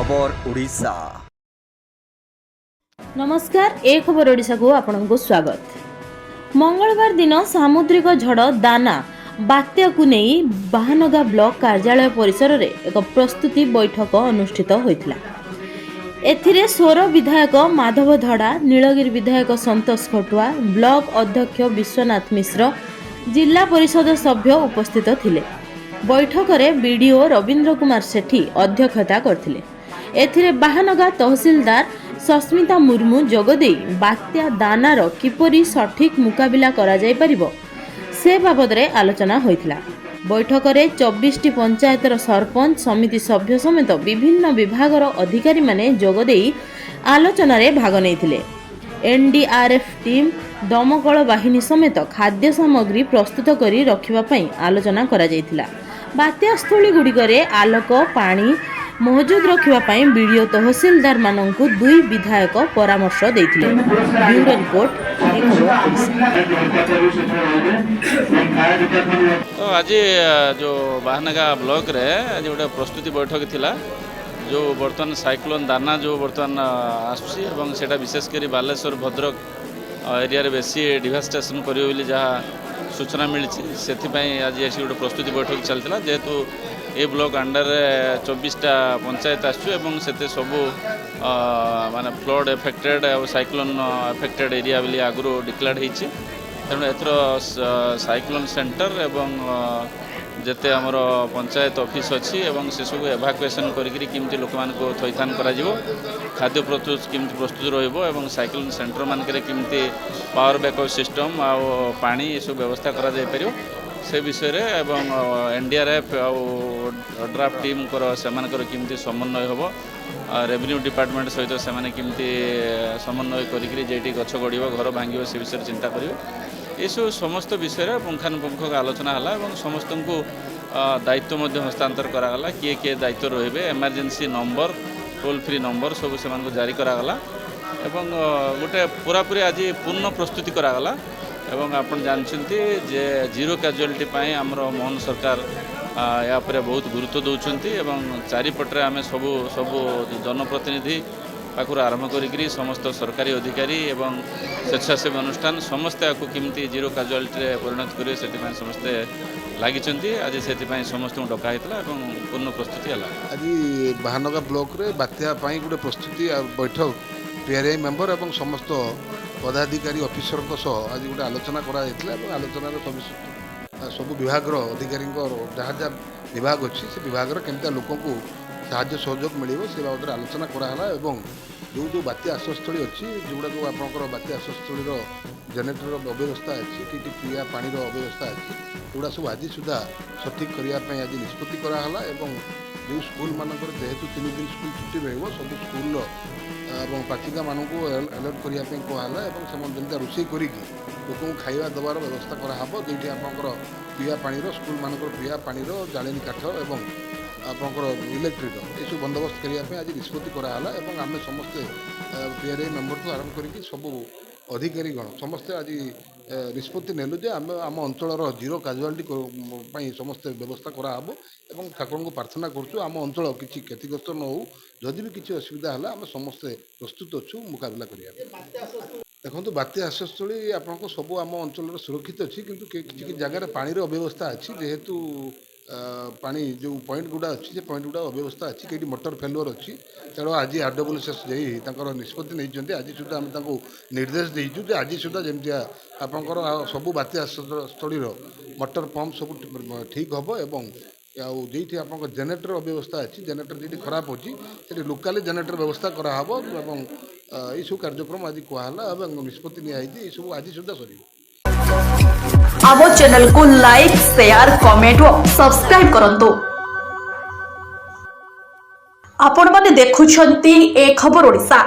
ଖବର ଓଡ଼ିଶା। ନମସ୍କାର, ଏ ଖବର ଓଡ଼ିଶାକୁ ଆପଣଙ୍କୁ ସ୍ୱାଗତ। ମଙ୍ଗଳବାର ଦିନ ସାମୁଦ୍ରିକ ଝଡ଼ ଦାନା ବାତ୍ୟାକୁ ନେଇ ବାହାନଗା ବ୍ଲକ କାର୍ଯ୍ୟାଳୟ ପରିସରରେ ଏକ ପ୍ରସ୍ତୁତି ବୈଠକ ଅନୁଷ୍ଠିତ ହୋଇଥିଲା। ଏଥିରେ ସୋର ବିଧାୟକ ମାଧବ ଧଡ଼ା, ନୀଳଗିରି ବିଧାୟକ ସନ୍ତୋଷ ଖଟୁଆ, ବ୍ଲକ ଅଧ୍ୟକ୍ଷ ବିଶ୍ୱନାଥ ମିଶ୍ର, ଜିଲ୍ଲା ପରିଷଦ ସଭ୍ୟ ଉପସ୍ଥିତ ଥିଲେ। ବୈଠକରେ ବିଡିଓ ରବୀନ୍ଦ୍ର କୁମାର ସେଠୀ ଅଧ୍ୟକ୍ଷତା କରିଥିଲେ। ଏଥିରେ ବାହାନଗା ତହସିଲଦାର ସସ୍ମିତା ମୁର୍ମୁ ଯୋଗଦେଇ ବାତ୍ୟା ଦାନାର କିପରି ସଠିକ୍ ମୁକାବିଲା କରାଯାଇପାରିବ, ସେ ବାବଦରେ ଆଲୋଚନା ହୋଇଥିଲା। ବୈଠକରେ 24ଟି ପଞ୍ଚାୟତର ସରପଞ୍ଚ, ସମିତି ସଭ୍ୟ ସମେତ ବିଭିନ୍ନ ବିଭାଗର ଅଧିକାରୀମାନେ ଯୋଗଦେଇ ଆଲୋଚନାରେ ଭାଗ ନେଇଥିଲେ। ଏନ୍ଡିଆର୍ଏଫ୍ ଟିମ୍, ଦମକଳ ବାହିନୀ ସମେତ ଖାଦ୍ୟ ସାମଗ୍ରୀ ପ୍ରସ୍ତୁତ କରି ରଖିବା ପାଇଁ ଆଲୋଚନା କରାଯାଇଥିଲା। ବାତ୍ୟାସ୍ଥଳୀଗୁଡ଼ିକରେ ଆଲୋକ, ପାଣି ମହଜୁଦ ରଖିବା ପାଇଁ ବିଡ଼ିଓ, ତହସିଲଦାରମାନଙ୍କୁ ଦୁଇ ବିଧାୟକ ପରାମର୍ଶ ଦେଇଥିଲେ। ବ୍ୟୁରୋ ରିପୋର୍ଟ, ଏ ଖବର ଓଡ଼ିଶା। ତ ଆଜି ଯେଉଁ ବାହାନଗା ବ୍ଲକରେ ଆଜି ଗୋଟେ ପ୍ରସ୍ତୁତି ବୈଠକ ଥିଲା। ଯେଉଁ ବର୍ତ୍ତମାନ ସାଇକ୍ଲୋନ୍ ଦାନା ଯେଉଁ ବର୍ତ୍ତମାନ ଆସୁଛି ଏବଂ ସେଇଟା ବିଶେଷ କରି ବାଲେଶ୍ୱର, ଭଦ୍ରକ ଏରିଆରେ ବେଶୀ ଡିଭାଷ୍ଟେସନ୍ କରିବ ବୋଲି ଯାହା ସୂଚନା ମିଳିଛି, ସେଥିପାଇଁ ଆଜି ଏଠି ଗୋଟେ ପ୍ରସ୍ତୁତି ବୈଠକ ଚାଲିଥିଲା। ଯେହେତୁ ଏ ବ୍ଲକ ଅଣ୍ଡରରେ 24ଟା ପଞ୍ଚାୟତ ଆସୁଛୁ ଏବଂ ସେଥିରେ ସବୁ ମାନେ ଫ୍ଲଡ୍ ଏଫେକ୍ଟେଡ୍ ଆଉ ସାଇକ୍ଲୋନ୍ ଏଫେକ୍ଟେଡ୍ ଏରିଆ ବୋଲି ଆଗରୁ ଡିକ୍ଲେୟାର୍ଡ ହେଇଛି, ତେଣୁ ଏଥର ସାଇକ୍ଲୋନ୍ ସେଣ୍ଟର ଏବଂ ଯେତେ ଆମର ପଞ୍ଚାୟତ ଅଫିସ୍ ଅଛି ଏବଂ ସେସବୁ ଏଭାକୁଏସନ୍ କରିକିରି କେମିତି ଲୋକମାନଙ୍କୁ ଥଇଥାନ କରାଯିବ, ଖାଦ୍ୟ ପ୍ରସ୍ତୁତ କେମିତି ପ୍ରସ୍ତୁତ ରହିବ ଏବଂ ସାଇକ୍ଲୋନ୍ ସେଣ୍ଟର ମାନଙ୍କରେ କେମିତି ପାୱାର ବ୍ୟାକଅପ୍ ସିଷ୍ଟମ୍ ଆଉ ପାଣି ଏସବୁ ବ୍ୟବସ୍ଥା କରାଯାଇପାରିବ, ସେ ବିଷୟରେ ଏବଂ ଏନ୍ଡିଆର୍ଏଫ୍ ଆଉ ଓଡ୍ରାଫ୍ ଟିମ୍ଙ୍କର ସେମାନଙ୍କର କେମିତି ସମନ୍ୱୟ ହେବ, ରେଭିନ୍ୟୁ ଡିପାର୍ଟମେଣ୍ଟ ସହିତ ସେମାନେ କେମିତି ସମନ୍ୱୟ କରିକିରି ଯେଉଁଠି ଗଛ ଗଡ଼ିବ, ଘର ଭାଙ୍ଗିବ, ସେ ବିଷୟରେ ଚିନ୍ତା କରିବେ, ଏସବୁ ସମସ୍ତ ବିଷୟରେ ପୁଙ୍ଖାନୁପୁଙ୍ଖ ଆଲୋଚନା ହେଲା ଏବଂ ସମସ୍ତଙ୍କୁ ଦାୟିତ୍ୱ ମଧ୍ୟ ହସ୍ତାନ୍ତର କରାଗଲା। କିଏ କିଏ ଦାୟିତ୍ୱ ରହିବେ, emergency number, toll free number ସବୁ ସେମାନଙ୍କୁ ଜାରି କରାଗଲା ଏବଂ ଗୋଟେ ପୁରାପୁରି ଆଜି ପୂର୍ଣ୍ଣ ପ୍ରସ୍ତୁତି କରାଗଲା। ଏବଂ ଆପଣ ଜାଣିଛନ୍ତି ଯେ ଜିରୋ କ୍ୟାଜୁଆଲିଟି ପାଇଁ ଆମର ମୋହନ ସରକାର ଏହା ଉପରେ ବହୁତ ଗୁରୁତ୍ୱ ଦେଉଛନ୍ତି ଏବଂ ଚାରିପଟରେ ଆମେ ସବୁ ସବୁ ଜନପ୍ରତିନିଧି ପାଖରୁ ଆରମ୍ଭ କରିକିରି ସମସ୍ତ ସରକାରୀ ଅଧିକାରୀ ଏବଂ ସ୍ୱେଚ୍ଛାସେବୀ ଅନୁଷ୍ଠାନ ସମସ୍ତେ ଏହାକୁ କେମିତି ଜିରୋ କାଜୁଆଲିଟିରେ ପରିଣତ କରିବେ, ସେଥିପାଇଁ ସମସ୍ତେ ଲାଗିଛନ୍ତି। ଆଜି ସେଥିପାଇଁ ସମସ୍ତଙ୍କୁ ଡକା ହେଇଥିଲା ଏବଂ ପୂର୍ଣ୍ଣ ପ୍ରସ୍ତୁତି ହେଲା। ଆଜି ବାହାନଗା ବ୍ଲକରେ ବାତ୍ୟା ପାଇଁ ଗୋଟେ ପ୍ରସ୍ତୁତି ଆଉ ବୈଠକ ପିଆର୍ଆଇ ମେମ୍ବର ଏବଂ ସମସ୍ତ ପଦାଧିକାରୀ ଅଫିସରଙ୍କ ସହ ଆଜି ଗୋଟେ ଆଲୋଚନା କରାଯାଇଥିଲା ଏବଂ ଆଲୋଚନାର ସବୁ ସବୁ ବିଭାଗର ଅଧିକାରୀଙ୍କ ଯାହା ଯାହା ବିଭାଗ ଅଛି, ସେ ବିଭାଗର କେମିତିଆ ଲୋକଙ୍କୁ ସାହାଯ୍ୟ ସହଯୋଗ ମିଳିବ, ସେ ବାବଦରେ ଆଲୋଚନା କରାହେଲା। ଏବଂ ଯେଉଁ ଯେଉଁ ବାତ୍ୟା ଆଶ୍ରୟସ୍ଥଳୀ ଅଛି, ଯେଉଁଗୁଡ଼ାକ ଆପଣଙ୍କର ବାତ୍ୟା ଆଶ୍ରୟସ୍ଥଳୀର ଜେନେରେଟର ଅବ୍ୟବସ୍ଥା ଅଛି, କେଉଁଠି ପିଇବା ପାଣିର ଅବ୍ୟବସ୍ଥା ଅଛି, ସେଗୁଡ଼ା ସବୁ ଆଜି ସୁଦ୍ଧା ସଠିକ୍ କରିବା ପାଇଁ ଆଜି ନିଷ୍ପତ୍ତି କରାହେଲା। ଏବଂ ଯେଉଁ ସ୍କୁଲମାନଙ୍କର ଯେହେତୁ 3 ଦିନ ସ୍କୁଲ ଛୁଟି ରହିବ, ସବୁ ସ୍କୁଲର ଏବଂ ପାଚିକାମାନଙ୍କୁ ଆଲର୍ଟ କରିବା ପାଇଁ କୁହାହେଲା ଏବଂ ସେମାନେ ଯେମିତି ରୋଷେଇ କରିକି ଲୋକଙ୍କୁ ଖାଇବା ଦେବାର ବ୍ୟବସ୍ଥା କରାହେବ, ଯେଉଁଠି ଆପଣଙ୍କର ପିଇବା ପାଣିର, ସ୍କୁଲମାନଙ୍କର ପିଇବା ପାଣିର, ଜାଳେଣୀ କାଠ ଏବଂ ଆପଣଙ୍କର ଇଲେକ୍ଟ୍ରିର ଏସବୁ ବନ୍ଦୋବସ୍ତ କରିବା ପାଇଁ ଆଜି ନିଷ୍ପତ୍ତି କରାହେଲା। ଏବଂ ଆମେ ସମସ୍ତେ ପିଆର୍ଆଇ ମେମ୍ବରଠୁ ଆରମ୍ଭ କରିକି ସବୁ ଅଧିକାରୀଗଣ ସମସ୍ତେ ଆଜି ନିଷ୍ପତ୍ତି ନେଲୁ ଯେ ଆମେ ଆମ ଅଞ୍ଚଳର ଜିରୋ କାଜୁଆଲିଟି ପାଇଁ ସମସ୍ତେ ବ୍ୟବସ୍ଥା କରାହେବ ଏବଂ ଠାକୁରଙ୍କୁ ପ୍ରାର୍ଥନା କରୁଛୁ ଆମ ଅଞ୍ଚଳ କିଛି କ୍ଷତିଗ୍ରସ୍ତ ନ ହେଉ। ଯଦି ବି କିଛି ଅସୁବିଧା ହେଲା, ଆମେ ସମସ୍ତେ ପ୍ରସ୍ତୁତ ଅଛୁ ମୁକାବିଲା କରିବା ପାଇଁ। ଦେଖନ୍ତୁ, ବାତ୍ୟା ଆଶ୍ରୟସ୍ଥଳୀ ଆପଣଙ୍କ ସବୁ ଆମ ଅଞ୍ଚଳରେ ସୁରକ୍ଷିତ ଅଛି, କିନ୍ତୁ କିଛି କିଛି ଜାଗାରେ ପାଣିର ଅବ୍ୟବସ୍ଥା ଅଛି। ଯେହେତୁ ପାଣି ଯେଉଁ ପଏଣ୍ଟ ଗୁଡ଼ା ଅଛି, ସେ ପଏଣ୍ଟ ଗୁଡ଼ା ଅବ୍ୟବସ୍ଥା ଅଛି, କେଉଁଠି ମଟର ଫେଲୁଅର୍ ଅଛି। ତେଣୁ ଆଜି ଆର୍ ଡବ୍ଲ୍ୟୁ ଏସ୍ ଯାଇ ତାଙ୍କର ନିଷ୍ପତ୍ତି ନେଇଛନ୍ତି। ଆଜି ସୁଦ୍ଧା ଆମେ ତାଙ୍କୁ ନିର୍ଦ୍ଦେଶ ଦେଇଛୁ ଯେ ଆଜି ସୁଦ୍ଧା ଯେମିତିଆ ଆପଣଙ୍କର ଆଉ ସବୁ ବାତ୍ୟା ଆଶ୍ରୟସ୍ଥଳୀର ମଟର ପମ୍ପ ସବୁ ଠିକ୍ ହେବ ଏବଂ ଆଉ ଯେଉଁଠି ଆପଣଙ୍କ ଜେନେରେଟର ଅବ୍ୟବସ୍ଥା ଅଛି, ଜେନେରେଟର ଯେଉଁଠି ଖରାପ ଅଛି, ସେଠି ଲୋକାଲି ଜେନେରେଟର ବ୍ୟବସ୍ଥା କରାହେବ। ଏବଂ ଏଇସବୁ କାର୍ଯ୍ୟକ୍ରମ ଆଜି କୁହାହେଲା ଏବଂ ନିଷ୍ପତ୍ତି ନିଆହେଇଛି। ଏଇସବୁ ଆଜି ସୁଦ୍ଧା ସରିବ। ଆମ ଚ୍ୟାନେଲକୁ ଲାଇକ୍, ସେୟାର, କମେଣ୍ଟ ଓ ସବସ୍କ୍ରାଇବ କରନ୍ତୁ। ଆପଣମାନେ ଦେଖୁଛନ୍ତି ଏ ଖବର ଓଡ଼ିଶା।